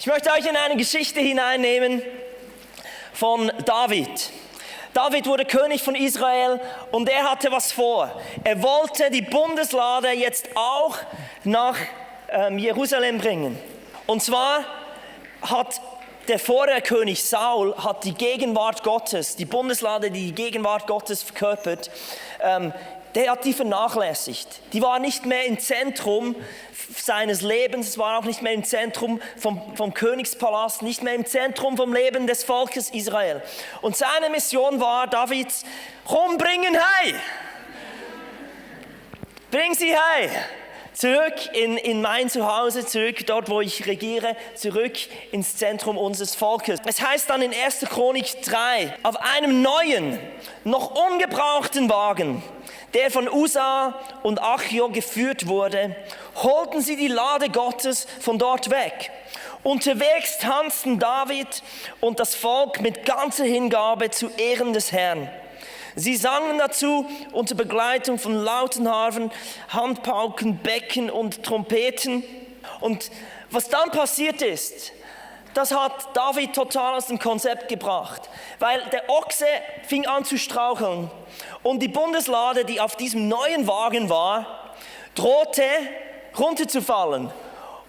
Ich möchte euch in eine Geschichte hineinnehmen von David. David wurde König von Israel und er hatte was vor. Er wollte die Bundeslade jetzt auch nach Jerusalem bringen. Und zwar hat der vorherige König Saul hat die Gegenwart Gottes, die Bundeslade, die die Gegenwart Gottes verkörpert, der hat die vernachlässigt. Die war nicht mehr im Zentrum seines Lebens, es war auch nicht mehr im Zentrum vom Königspalast, nicht mehr im Zentrum vom Leben des Volkes Israel. Und seine Mission war, Davids, rumbringen, hey! Bring sie hey! Zurück in mein Zuhause, zurück dort, wo ich regiere, zurück ins Zentrum unseres Volkes. Es heißt dann in 1. Chronik 3, auf einem neuen, noch ungebrauchten Wagen, der von Usa und Achio geführt wurde, holten sie die Lade Gottes von dort weg. Unterwegs tanzten David und das Volk mit ganzer Hingabe zu Ehren des Herrn. Sie sangen dazu unter Begleitung von lauten Harfen, Handpauken, Becken und Trompeten. Und was dann passiert ist, das hat David total aus dem Konzept gebracht, weil der Ochse fing an zu straucheln und die Bundeslade, die auf diesem neuen Wagen war, drohte runterzufallen.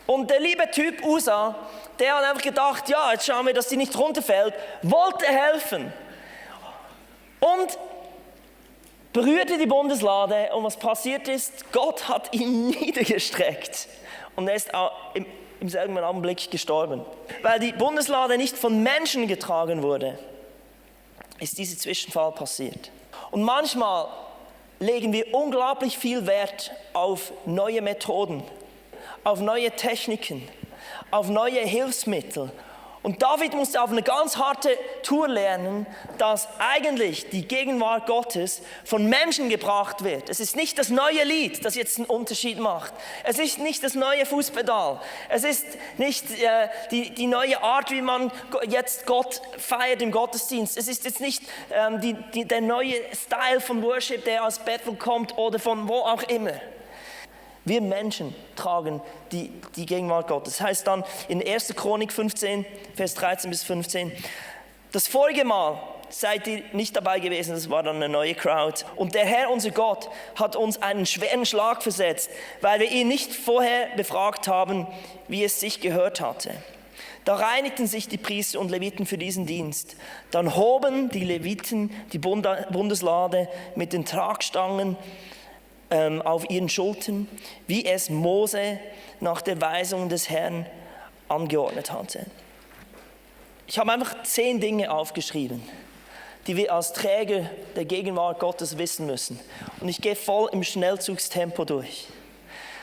Und der liebe Typ Usa, der hat einfach gedacht, ja, jetzt schauen wir, dass sie nicht runterfällt, wollte helfen und berührte die Bundeslade und was passiert ist, Gott hat ihn niedergestreckt und er ist im selben Augenblick gestorben. Weil die Bundeslade nicht von Menschen getragen wurde, ist dieser Zwischenfall passiert. Und manchmal legen wir unglaublich viel Wert auf neue Methoden, auf neue Techniken, auf neue Hilfsmittel. Und David musste auf eine ganz harte Tour lernen, dass eigentlich die Gegenwart Gottes von Menschen gebracht wird. Es ist nicht das neue Lied, das jetzt einen Unterschied macht. Es ist nicht das neue Fußpedal. Es ist nicht die neue Art, wie man jetzt Gott feiert im Gottesdienst. Es ist jetzt nicht der neue Style von Worship, der aus Bethel kommt oder von wo auch immer. Wir Menschen tragen die Gegenwart Gottes. Das heißt dann in 1. Chronik 15, Vers 13 bis 15, das vorige Mal seid ihr nicht dabei gewesen, das war dann eine neue Crowd. Und der Herr, unser Gott, hat uns einen schweren Schlag versetzt, weil wir ihn nicht vorher befragt haben, wie es sich gehört hatte. Da reinigten sich die Priester und Leviten für diesen Dienst. Dann hoben die Leviten die Bundeslade mit den Tragstangen auf ihren Schultern, wie es Mose nach der Weisung des Herrn angeordnet hatte. Ich habe einfach 10 Dinge aufgeschrieben, die wir als Träger der Gegenwart Gottes wissen müssen. Und ich gehe voll im Schnellzugstempo durch.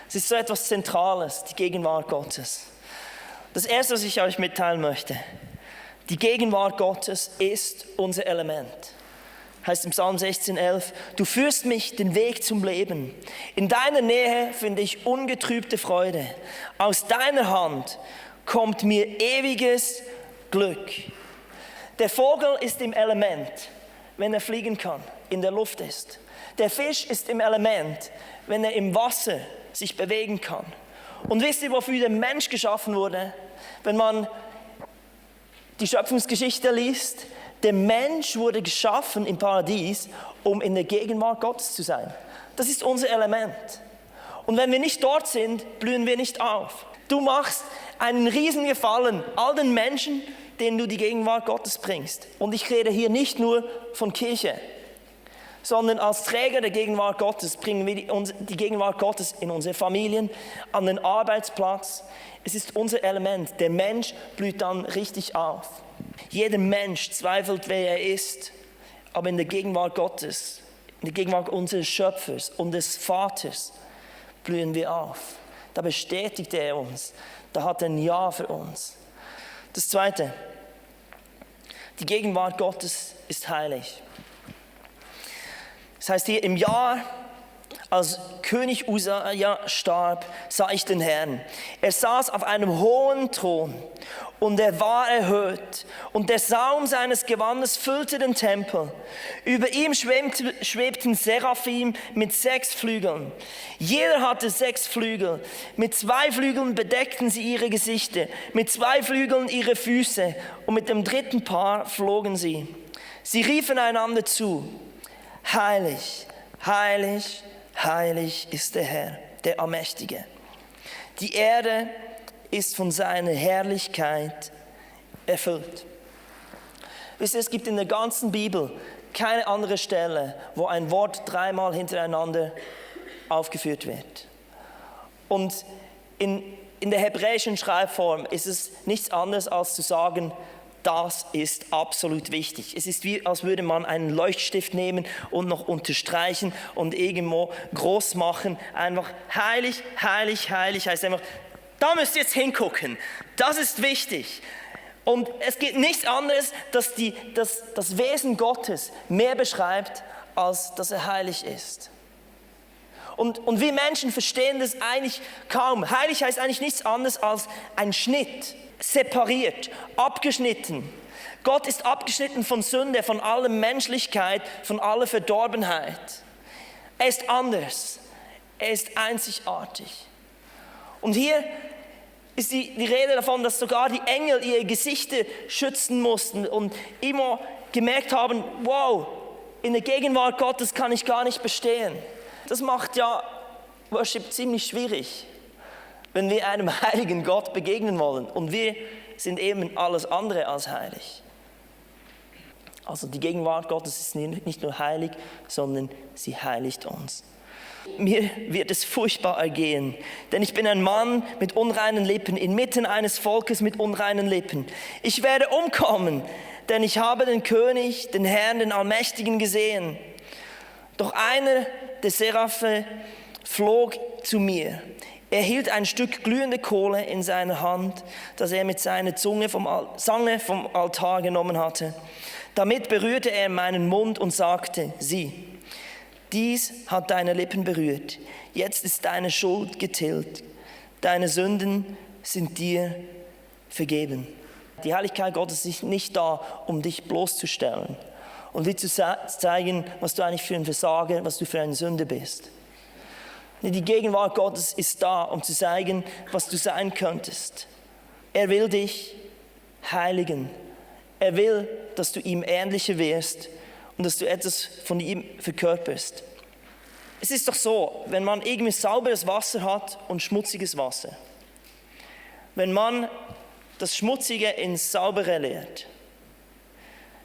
Es ist so etwas Zentrales, die Gegenwart Gottes. Das Erste, was ich euch mitteilen möchte, die Gegenwart Gottes ist unser Element. Heißt im Psalm 16,11, du führst mich den Weg zum Leben. In deiner Nähe finde ich ungetrübte Freude. Aus deiner Hand kommt mir ewiges Glück. Der Vogel ist im Element, wenn er fliegen kann, in der Luft ist. Der Fisch ist im Element, wenn er im Wasser sich bewegen kann. Und wisst ihr, wofür der Mensch geschaffen wurde? Wenn man die Schöpfungsgeschichte liest, der Mensch wurde geschaffen im Paradies, um in der Gegenwart Gottes zu sein. Das ist unser Element. Und wenn wir nicht dort sind, blühen wir nicht auf. Du machst einen riesen Gefallen all den Menschen, denen du die Gegenwart Gottes bringst. Und ich rede hier nicht nur von Kirche, sondern als Träger der Gegenwart Gottes bringen wir die Gegenwart Gottes in unsere Familien, an den Arbeitsplatz. Es ist unser Element. Der Mensch blüht dann richtig auf. Jeder Mensch zweifelt, wer er ist, aber in der Gegenwart Gottes, in der Gegenwart unseres Schöpfers und des Vaters blühen wir auf. Da bestätigt er uns, da hat er ein Ja für uns. Das Zweite, die Gegenwart Gottes ist heilig. Das heißt hier im Jahr Als König Usia starb, sah ich den Herrn. Er saß auf einem hohen Thron und er war erhöht und der Saum seines Gewandes füllte den Tempel. Über ihm schwebten Seraphim mit 6 Flügeln. Jeder hatte 6 Flügel. Mit 2 Flügeln bedeckten sie ihre Gesichter, mit 2 Flügeln ihre Füße und mit dem 3. Paar flogen sie. Sie riefen einander zu: Heilig, heilig, heilig ist der Herr, der Allmächtige. Die Erde ist von seiner Herrlichkeit erfüllt. Wisst ihr, es gibt in der ganzen Bibel keine andere Stelle, wo ein Wort 3-mal hintereinander aufgeführt wird. Und in der hebräischen Schreibform ist es nichts anderes als zu sagen, das ist absolut wichtig. Es ist wie, als würde man einen Leuchtstift nehmen und noch unterstreichen und irgendwo groß machen. Einfach heilig, heilig, heilig heißt einfach, da müsst ihr jetzt hingucken. Das ist wichtig. Und es gibt nichts anderes, das das Wesen Gottes mehr beschreibt, als dass er heilig ist. Und wir Menschen verstehen das eigentlich kaum. Heilig heißt eigentlich nichts anderes als ein Schnitt. Separiert, abgeschnitten. Gott ist abgeschnitten von Sünde, von aller Menschlichkeit, von aller Verdorbenheit. Er ist anders. Er ist einzigartig. Und hier ist die Rede davon, dass sogar die Engel ihre Gesichter schützen mussten und immer gemerkt haben, wow, in der Gegenwart Gottes kann ich gar nicht bestehen. Das macht ja Worship ziemlich schwierig, wenn wir einem heiligen Gott begegnen wollen. Und wir sind eben alles andere als heilig. Also die Gegenwart Gottes ist nicht nur heilig, sondern sie heiligt uns. Mir wird es furchtbar ergehen, denn ich bin ein Mann mit unreinen Lippen, inmitten eines Volkes mit unreinen Lippen. Ich werde umkommen, denn ich habe den König, den Herrn, den Allmächtigen gesehen. Doch einer der Seraphe flog zu mir. Er hielt ein Stück glühende Kohle in seiner Hand, das er mit seiner Zange vom Altar genommen hatte. Damit berührte er meinen Mund und sagte: Sieh, dies hat deine Lippen berührt. Jetzt ist deine Schuld getilgt. Deine Sünden sind dir vergeben. Die Heiligkeit Gottes ist nicht da, um dich bloßzustellen und dir zu zeigen, was du eigentlich für ein Versager, was du für eine Sünde bist. Die Gegenwart Gottes ist da, um zu zeigen, was du sein könntest. Er will dich heiligen. Er will, dass du ihm ähnlicher wirst und dass du etwas von ihm verkörperst. Es ist doch so, wenn man irgendwie sauberes Wasser hat und schmutziges Wasser. Wenn man das Schmutzige ins Saubere leert,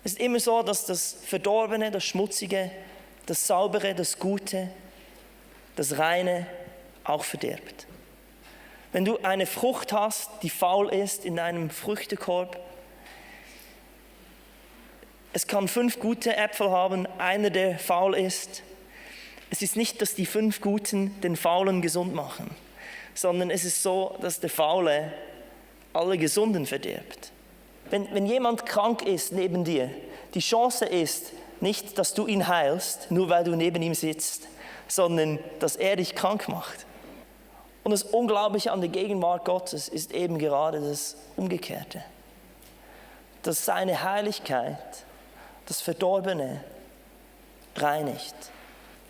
ist immer so, dass das Verdorbene, das Schmutzige, das Saubere, das Gute, das Reine auch verdirbt. Wenn du eine Frucht hast, die faul ist in deinem Früchtekorb, es kann 5 gute Äpfel haben, einer, der faul ist. Es ist nicht, dass die 5 Guten den Faulen gesund machen, sondern es ist so, dass der Faule alle Gesunden verdirbt. Wenn jemand krank ist neben dir, die Chance ist nicht, dass du ihn heilst, nur weil du neben ihm sitzt, sondern dass er dich krank macht. Und das Unglaubliche an der Gegenwart Gottes ist eben gerade das Umgekehrte. Dass seine Heiligkeit das Verdorbene reinigt.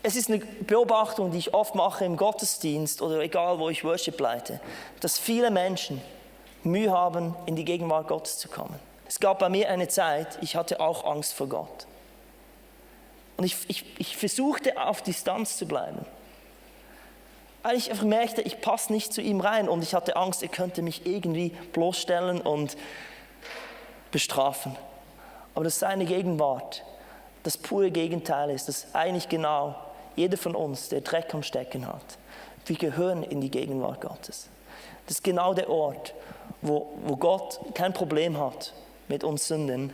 Es ist eine Beobachtung, die ich oft mache im Gottesdienst oder egal, wo ich Worship leite, dass viele Menschen Mühe haben, in die Gegenwart Gottes zu kommen. Es gab bei mir eine Zeit, ich hatte auch Angst vor Gott. Und ich versuchte, auf Distanz zu bleiben. Weil ich einfach merkte, ich passe nicht zu ihm rein und ich hatte Angst, er könnte mich irgendwie bloßstellen und bestrafen. Aber dass seine Gegenwart das pure Gegenteil ist, dass eigentlich genau jeder von uns, der Dreck am Stecken hat, wir gehören in die Gegenwart Gottes. Das ist genau der Ort, wo Gott kein Problem hat mit uns Sünden,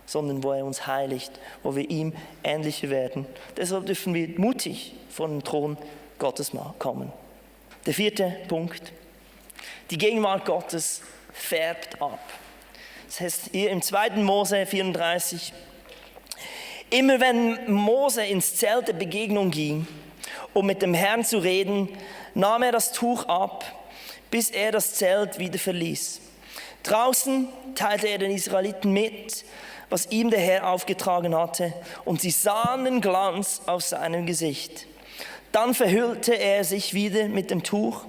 sondern wo er uns heiligt, wo wir ihm ähnlicher werden. Deshalb dürfen wir mutig vor den Thron Gottes kommen. Der 4. Punkt. Die Gegenwart Gottes färbt ab. Das heißt hier im 2. Mose 34, immer wenn Mose ins Zelt der Begegnung ging um mit dem Herrn zu reden, nahm er das Tuch ab, bis er das Zelt wieder verließ. Draußen teilte er den Israeliten mit, was ihm der Herr aufgetragen hatte, und sie sahen den Glanz auf seinem Gesicht. Dann verhüllte er sich wieder mit dem Tuch,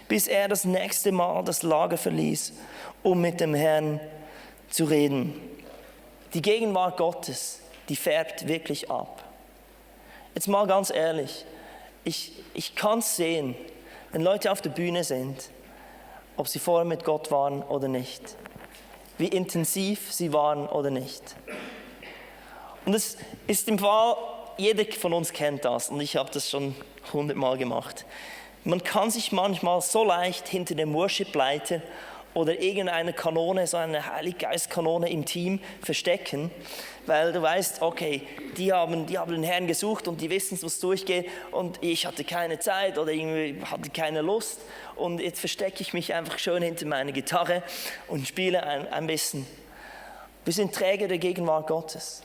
bis er das nächste Mal das Lager verließ, um mit dem Herrn zu reden. Die Gegenwart Gottes, die färbt wirklich ab. Jetzt mal ganz ehrlich, ich kann es sehen, wenn Leute auf der Bühne sind, ob sie vorher mit Gott waren oder nicht, wie intensiv sie waren oder nicht. Und es ist im Fall, jeder von uns kennt das und ich habe das schon 100-mal gemacht. Man kann sich manchmal so leicht hinter dem Worship-Leiter oder irgendeine Kanone, so eine Heiliggeist-Kanone im Team verstecken, weil du weißt, okay, die haben den Herrn gesucht und die wissen, was durchgeht und ich hatte keine Zeit oder irgendwie hatte keine Lust und jetzt verstecke ich mich einfach schön hinter meiner Gitarre und spiele ein bisschen. Wir sind Träger der Gegenwart Gottes.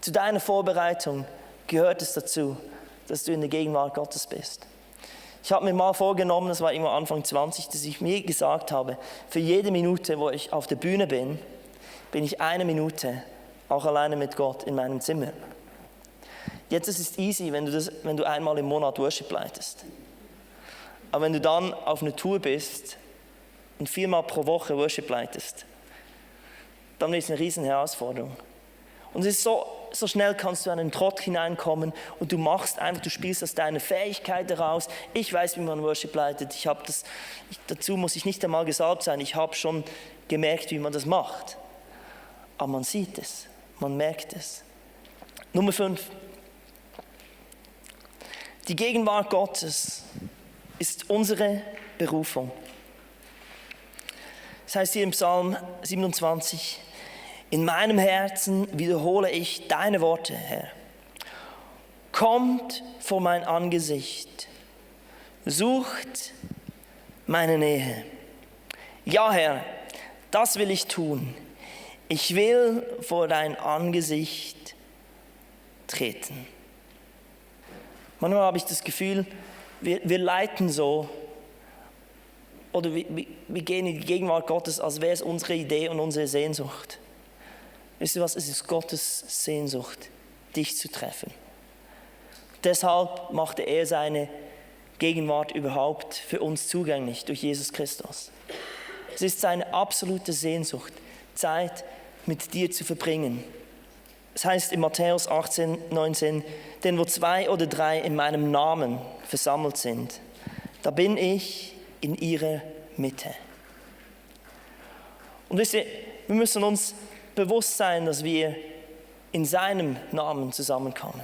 Zu deiner Vorbereitung gehört es dazu, dass du in der Gegenwart Gottes bist. Ich habe mir mal vorgenommen, das war immer Anfang 20, dass ich mir gesagt habe, für jede Minute, wo ich auf der Bühne bin, bin ich 1 Minute auch alleine mit Gott in meinem Zimmer. Jetzt ist es easy, wenn du einmal im Monat Worship leitest. Aber wenn du dann auf einer Tour bist und 4-mal pro Woche Worship leitest, dann ist es eine riesen Herausforderung. Und es ist so schnell kannst du in einen Trott hineinkommen und du spielst aus deiner Fähigkeit heraus. Ich weiß, wie man Worship leitet. Dazu muss ich nicht einmal gesalbt sein. Ich habe schon gemerkt, wie man das macht. Aber man sieht es, man merkt es. Nummer 5. Die Gegenwart Gottes ist unsere Berufung. Das heißt hier im Psalm 27, in meinem Herzen wiederhole ich deine Worte, Herr. Kommt vor mein Angesicht, sucht meine Nähe. Ja, Herr, das will ich tun. Ich will vor dein Angesicht treten. Manchmal habe ich das Gefühl, wir leiten so, oder wir gehen in die Gegenwart Gottes, als wäre es unsere Idee und unsere Sehnsucht. Wisst ihr was? Es ist Gottes Sehnsucht, dich zu treffen. Deshalb machte er seine Gegenwart überhaupt für uns zugänglich durch Jesus Christus. Es ist seine absolute Sehnsucht, Zeit mit dir zu verbringen. Es heißt in Matthäus 18, 19, denn wo 2 oder 3 in meinem Namen versammelt sind, da bin ich in ihrer Mitte. Und wisst ihr, wir müssen uns bewusst sein, dass wir in seinem Namen zusammenkommen.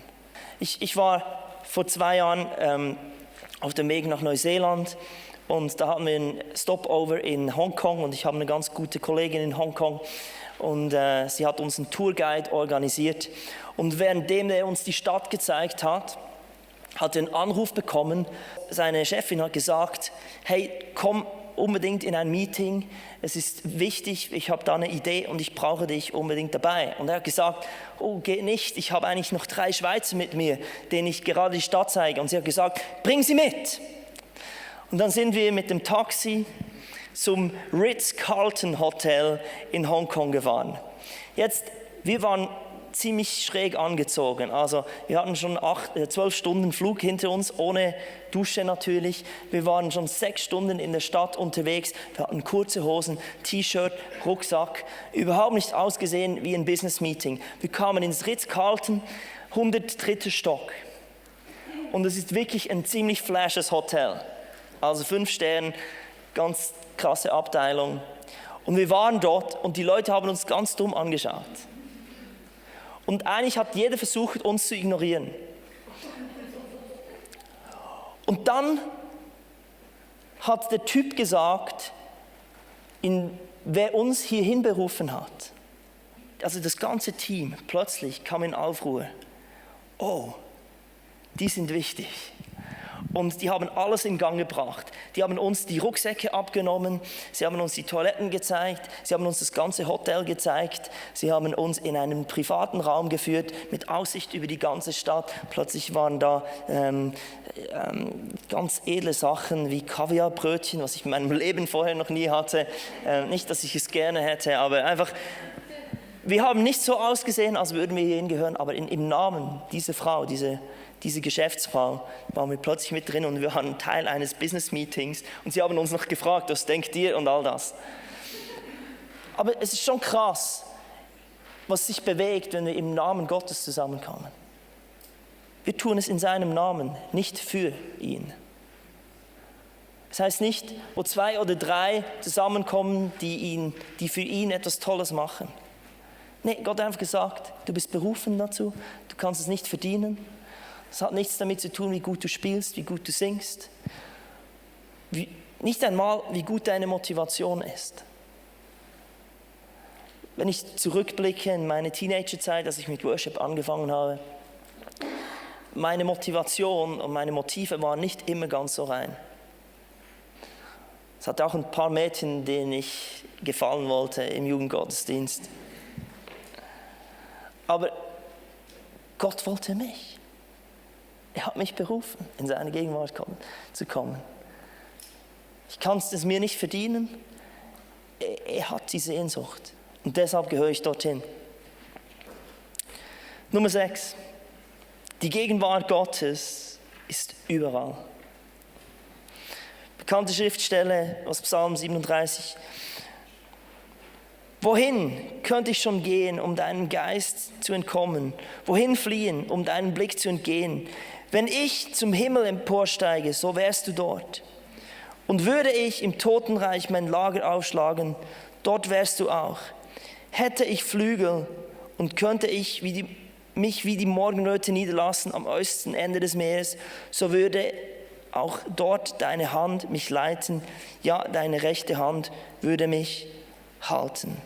Ich war vor 2 Jahren auf dem Weg nach Neuseeland und da hatten wir einen Stopover in Hongkong und ich habe eine ganz gute Kollegin in Hongkong und sie hat uns einen Tourguide organisiert und währenddem er uns die Stadt gezeigt hat, hat er einen Anruf bekommen. Seine Chefin hat gesagt, hey, komm unbedingt in ein Meeting, es ist wichtig, ich habe da eine Idee und ich brauche dich unbedingt dabei. Und er hat gesagt, oh, geht nicht, ich habe eigentlich noch 3 Schweizer mit mir, denen ich gerade die Stadt zeige. Und sie hat gesagt, bring sie mit. Und dann sind wir mit dem Taxi zum Ritz-Carlton Hotel in Hongkong gefahren. Jetzt, wir waren ziemlich schräg angezogen. Also wir hatten schon 12 Stunden Flug hinter uns, ohne Dusche natürlich. Wir waren schon 6 Stunden in der Stadt unterwegs. Wir hatten kurze Hosen, T-Shirt, Rucksack. Überhaupt nicht ausgesehen wie ein Business-Meeting. Wir kamen ins Ritz-Carlton, 103. Stock. Und es ist wirklich ein ziemlich flashes Hotel. Also 5 Sterne, ganz krasse Abteilung. Und wir waren dort und die Leute haben uns ganz dumm angeschaut. Und eigentlich hat jeder versucht, uns zu ignorieren. Und dann hat der Typ gesagt, wer uns hierhin berufen hat. Also das ganze Team plötzlich kam in Aufruhr. Oh, die sind wichtig. Und die haben alles in Gang gebracht. Die haben uns die Rucksäcke abgenommen, sie haben uns die Toiletten gezeigt, sie haben uns das ganze Hotel gezeigt, sie haben uns in einen privaten Raum geführt mit Aussicht über die ganze Stadt. Plötzlich waren da ganz edle Sachen wie Kaviarbrötchen, was ich in meinem Leben vorher noch nie hatte. Nicht, dass ich es gerne hätte, aber einfach, wir haben nicht so ausgesehen, als würden wir hierhin gehören, aber im Namen dieser Frau, diese Geschäftsfrau, waren wir plötzlich mit drin und wir waren Teil eines Business-Meetings und sie haben uns noch gefragt, was denkt ihr und all das. Aber es ist schon krass, was sich bewegt, wenn wir im Namen Gottes zusammenkommen. Wir tun es in seinem Namen, nicht für ihn. Das heißt nicht, wo 2 oder 3 zusammenkommen, die für ihn etwas Tolles machen. Nee, Gott hat einfach gesagt, du bist berufen dazu, du kannst es nicht verdienen. Es hat nichts damit zu tun, wie gut du spielst, wie gut du singst. Nicht einmal, wie gut deine Motivation ist. Wenn ich zurückblicke in meine Teenagerzeit, als ich mit Worship angefangen habe, meine Motivation und meine Motive waren nicht immer ganz so rein. Es hatte auch ein paar Mädchen, denen ich gefallen wollte im Jugendgottesdienst. Aber Gott wollte mich. Er hat mich berufen, in seine Gegenwart zu kommen. Ich kann es mir nicht verdienen. Er hat die Sehnsucht. Und deshalb gehöre ich dorthin. Nummer 6. Die Gegenwart Gottes ist überall. Bekannte Schriftstelle aus Psalm 37. Wohin könnte ich schon gehen, um deinem Geist zu entkommen? Wohin fliehen, um deinem Blick zu entgehen? Wenn ich zum Himmel emporsteige, so wärst du dort. Und würde ich im Totenreich mein Lager aufschlagen, dort wärst du auch. Hätte ich Flügel und könnte ich mich wie die Morgenröte niederlassen am äußersten Ende des Meeres, so würde auch dort deine Hand mich leiten, ja, deine rechte Hand würde mich halten.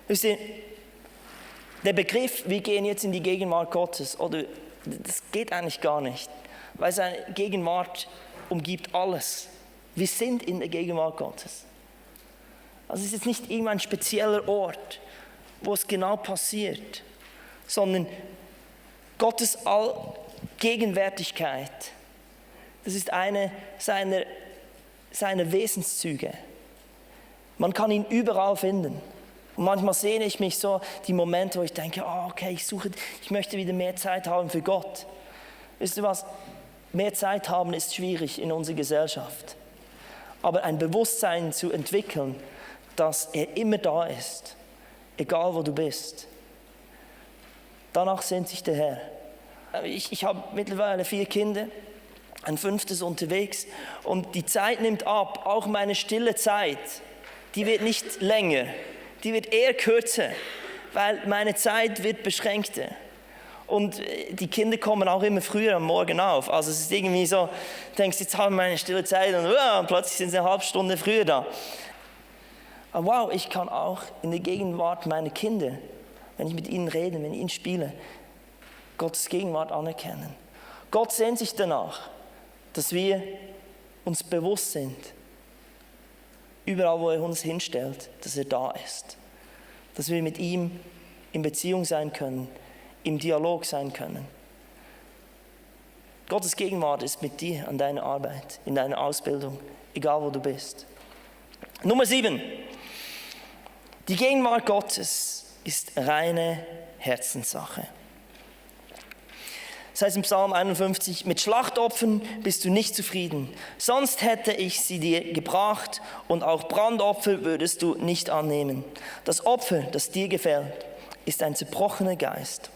Wisst ihr, der Begriff, wir gehen jetzt in die Gegenwart Gottes, oder das geht eigentlich gar nicht, weil seine Gegenwart umgibt alles. Wir sind in der Gegenwart Gottes. Also es ist jetzt nicht irgendein spezieller Ort, wo es genau passiert, sondern Gottes Allgegenwärtigkeit, das ist eine seiner Wesenszüge. Man kann ihn überall finden. Und manchmal sehne ich mich so, die Momente, wo ich denke, okay, ich möchte wieder mehr Zeit haben für Gott. Wisst ihr was? Mehr Zeit haben ist schwierig in unserer Gesellschaft. Aber ein Bewusstsein zu entwickeln, dass er immer da ist, egal wo du bist. Danach sehnt sich der Herr. Ich habe mittlerweile 4 Kinder, ein 5. unterwegs und die Zeit nimmt ab, auch meine stille Zeit, die wird nicht länger, die wird eher kürzer, weil meine Zeit wird beschränkter. Und die Kinder kommen auch immer früher am Morgen auf. Also es ist irgendwie so, du denkst, jetzt haben wir eine stille Zeit und plötzlich sind sie eine halbe Stunde früher da. Aber wow, ich kann auch in der Gegenwart meiner Kinder, wenn ich mit ihnen rede, wenn ich ihnen spiele, Gottes Gegenwart anerkennen. Gott sehnt sich danach, dass wir uns bewusst sind, überall wo er uns hinstellt, dass er da ist. Dass wir mit ihm in Beziehung sein können, im Dialog sein können. Gottes Gegenwart ist mit dir an deiner Arbeit, in deiner Ausbildung, egal wo du bist. Nummer 7. Die Gegenwart Gottes ist reine Herzenssache. Das heißt im Psalm 51, mit Schlachtopfern bist du nicht zufrieden, sonst hätte ich sie dir gebracht und auch Brandopfer würdest du nicht annehmen. Das Opfer, das dir gefällt, ist ein zerbrochener Geist.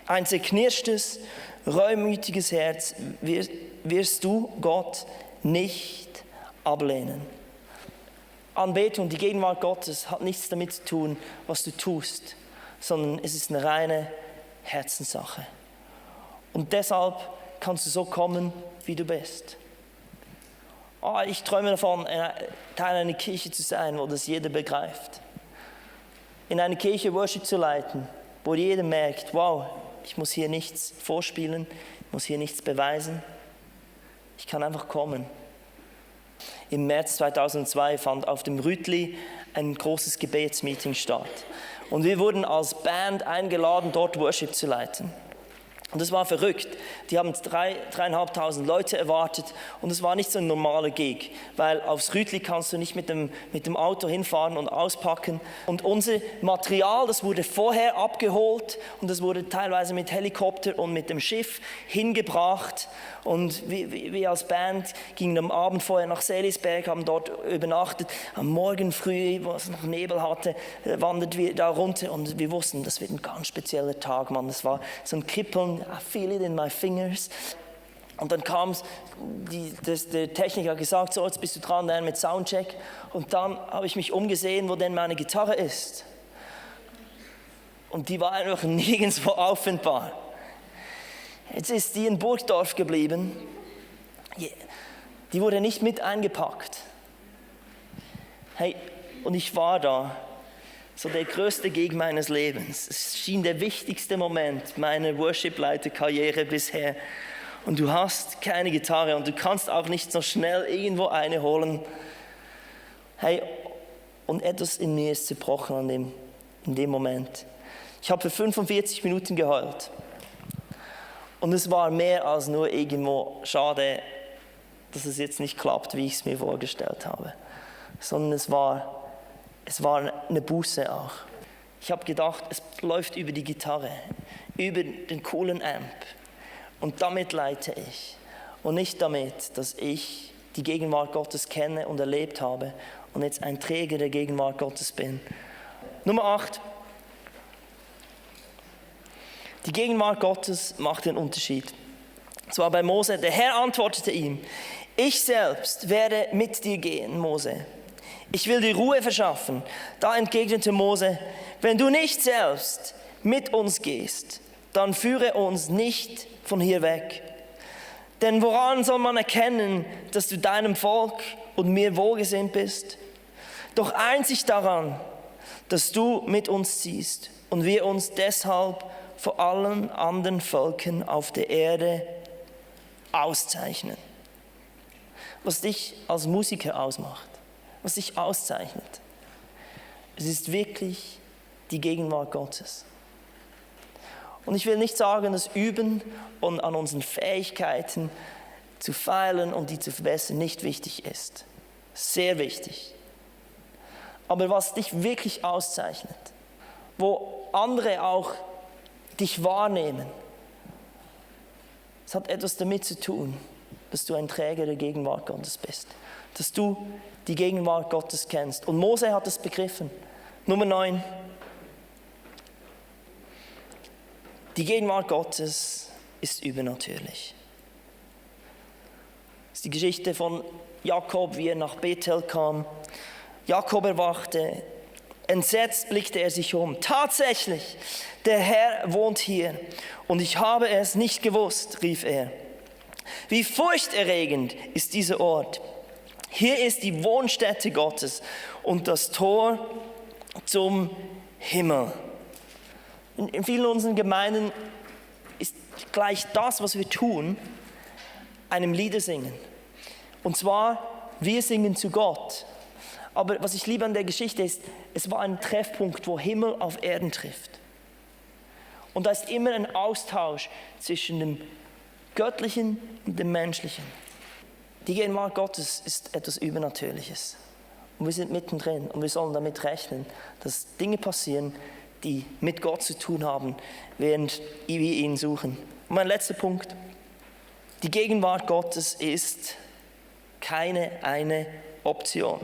Ein zerknirschtes, reumütiges Herz wirst du Gott nicht ablehnen. Anbetung, die Gegenwart Gottes, hat nichts damit zu tun, was du tust, sondern es ist eine reine Herzenssache. Und deshalb kannst du so kommen, wie du bist. Ich träume davon, Teil einer Kirche zu sein, wo das jeder begreift. In einer Kirche Worship zu leiten, wo jeder merkt, wow, Ich muss hier nichts vorspielen, ich muss hier nichts beweisen. Ich kann einfach kommen. Im März 2002 fand auf dem Rütli ein großes Gebetsmeeting statt. Und wir wurden als Band eingeladen, dort Worship zu leiten. Und das war verrückt. Die haben 3.500 Leute erwartet und es war nicht so ein normaler Gig, weil aufs Rütli kannst du nicht mit dem Auto hinfahren und auspacken. Und unser Material, das wurde vorher abgeholt und das wurde teilweise mit Helikopter und mit dem Schiff hingebracht. Und wir als Band gingen am Abend vorher nach Seelisberg, haben dort übernachtet. Am Morgen früh, wo es noch Nebel hatte, wanderten wir da runter und wir wussten, das wird ein ganz spezieller Tag, Mann. Das war so ein Kribbeln, I feel it in my fingers. Und dann kam der Techniker hat gesagt, so jetzt bist du dran mit Soundcheck. Und dann habe ich mich umgesehen, wo denn meine Gitarre ist. Und die war einfach nirgendwo auffindbar. Jetzt ist die in Burgdorf geblieben. Die wurde nicht mit eingepackt. Hey, und ich war da. So der größte Gig meines Lebens. Es schien der wichtigste Moment meiner Worship-Leiter-Karriere bisher. Und du hast keine Gitarre und du kannst auch nicht so schnell irgendwo eine holen. Hey, und etwas in mir ist zerbrochen in dem Moment. Ich habe für 45 Minuten geheult. Und es war mehr als nur irgendwo schade, dass es jetzt nicht klappt, wie ich es mir vorgestellt habe. Sondern es war eine Buße auch. Ich habe gedacht, es läuft über die Gitarre, über den coolen Amp. Und damit leite ich. Und nicht damit, dass ich die Gegenwart Gottes kenne und erlebt habe und jetzt ein Träger der Gegenwart Gottes bin. Nummer 8. Die Gegenwart Gottes macht den Unterschied. Und zwar bei Mose. Der Herr antwortete ihm: Ich selbst werde mit dir gehen, Mose. Ich will dir Ruhe verschaffen. Da entgegnete Mose: Wenn du nicht selbst mit uns gehst, dann führe uns nicht von hier weg. Denn woran soll man erkennen, dass du deinem Volk und mir wohlgesinnt bist? Doch einzig daran, dass du mit uns ziehst und wir uns deshalb vor allen anderen Völkern auf der Erde auszeichnen. Was dich als Musiker ausmacht, was dich auszeichnet, es ist wirklich die Gegenwart Gottes. Und ich will nicht sagen, dass Üben und an unseren Fähigkeiten zu feilen und die zu verbessern nicht wichtig ist. Sehr wichtig. Aber was dich wirklich auszeichnet, wo andere auch dich wahrnehmen, es hat etwas damit zu tun, dass du ein Träger der Gegenwart Gottes bist. Dass du die Gegenwart Gottes kennst. Und Mose hat es begriffen. Nummer 9. Die Gegenwart Gottes ist übernatürlich. Das ist die Geschichte von Jakob, wie er nach Bethel kam. Jakob erwachte. Entsetzt blickte er sich um. Tatsächlich, der Herr wohnt hier und ich habe es nicht gewusst, rief er. Wie furchterregend ist dieser Ort. Hier ist die Wohnstätte Gottes und das Tor zum Himmel. In vielen unserer Gemeinden ist gleich das, was wir tun, einem Lieder singen. Und zwar, wir singen zu Gott. Aber was ich liebe an der Geschichte ist, es war ein Treffpunkt, wo Himmel auf Erden trifft. Und da ist immer ein Austausch zwischen dem Göttlichen und dem Menschlichen. Die Gegenwart Gottes ist etwas Übernatürliches. Und wir sind mittendrin und wir sollen damit rechnen, dass Dinge passieren, die mit Gott zu tun haben, während wir ihn suchen. Und mein letzter Punkt. Die Gegenwart Gottes ist keine eine Option.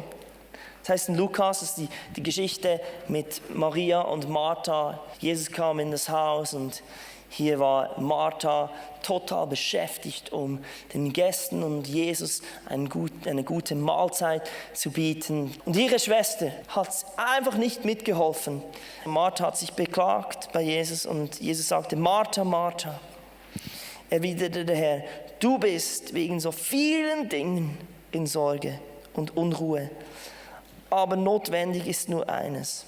Das heißt in Lukas, das ist die Geschichte mit Maria und Martha. Jesus kam in das Haus und hier war Martha total beschäftigt, um den Gästen und Jesus eine gute Mahlzeit zu bieten. Und ihre Schwester hat einfach nicht mitgeholfen. Martha hat sich beklagt bei Jesus und Jesus sagte: Martha, Martha, erwiderte der Herr, du bist wegen so vielen Dingen in Sorge und Unruhe. Aber notwendig ist nur eines.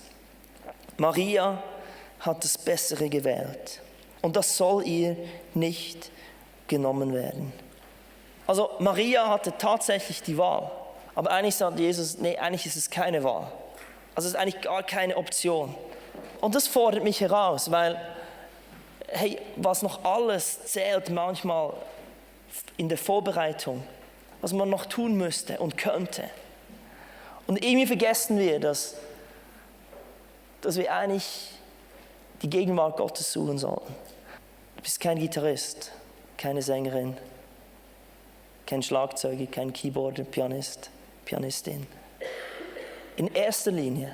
Maria hat das Bessere gewählt Und das soll ihr nicht genommen werden. Also Maria hatte tatsächlich die Wahl. Aber eigentlich sagt Jesus, nee, eigentlich ist es keine Wahl. Also es ist eigentlich gar keine Option. Und das fordert mich heraus, weil, hey, was noch alles zählt manchmal in der Vorbereitung, was man noch tun müsste und könnte. Und irgendwie vergessen wir, dass wir eigentlich die Gegenwart Gottes suchen sollten. Du bist kein Gitarrist, keine Sängerin, kein Schlagzeuger, kein Keyboarder, Pianistin. In erster Linie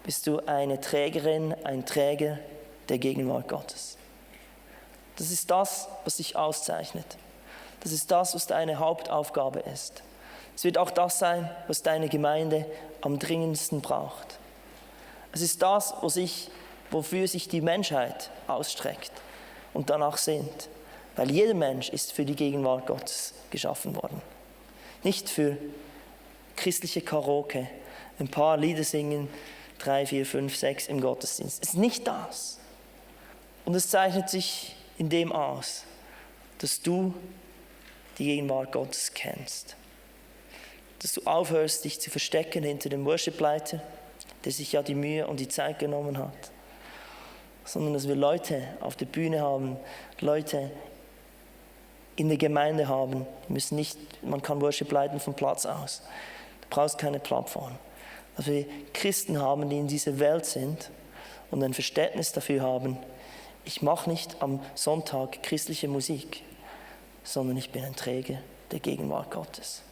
bist du eine Trägerin, ein Träger der Gegenwart Gottes. Das ist das, was dich auszeichnet. Das ist das, was deine Hauptaufgabe ist. Es wird auch das sein, was deine Gemeinde am dringendsten braucht. Es ist das, wofür sich die Menschheit ausstreckt und danach sehnt. Weil jeder Mensch ist für die Gegenwart Gottes geschaffen worden. Nicht für christliche Karaoke, ein paar Lieder singen, 3, 4, 5, 6 im Gottesdienst. Es ist nicht das. Und es zeichnet sich in dem aus, dass du die Gegenwart Gottes kennst. Dass du aufhörst, dich zu verstecken hinter dem Worship-Leiter, der sich ja die Mühe und die Zeit genommen hat. Sondern dass wir Leute auf der Bühne haben, Leute in der Gemeinde haben. Man kann Worship leiten vom Platz aus. Du brauchst keine Plattform. Dass wir Christen haben, die in dieser Welt sind und ein Verständnis dafür haben, ich mache nicht am Sonntag christliche Musik, sondern ich bin ein Träger der Gegenwart Gottes.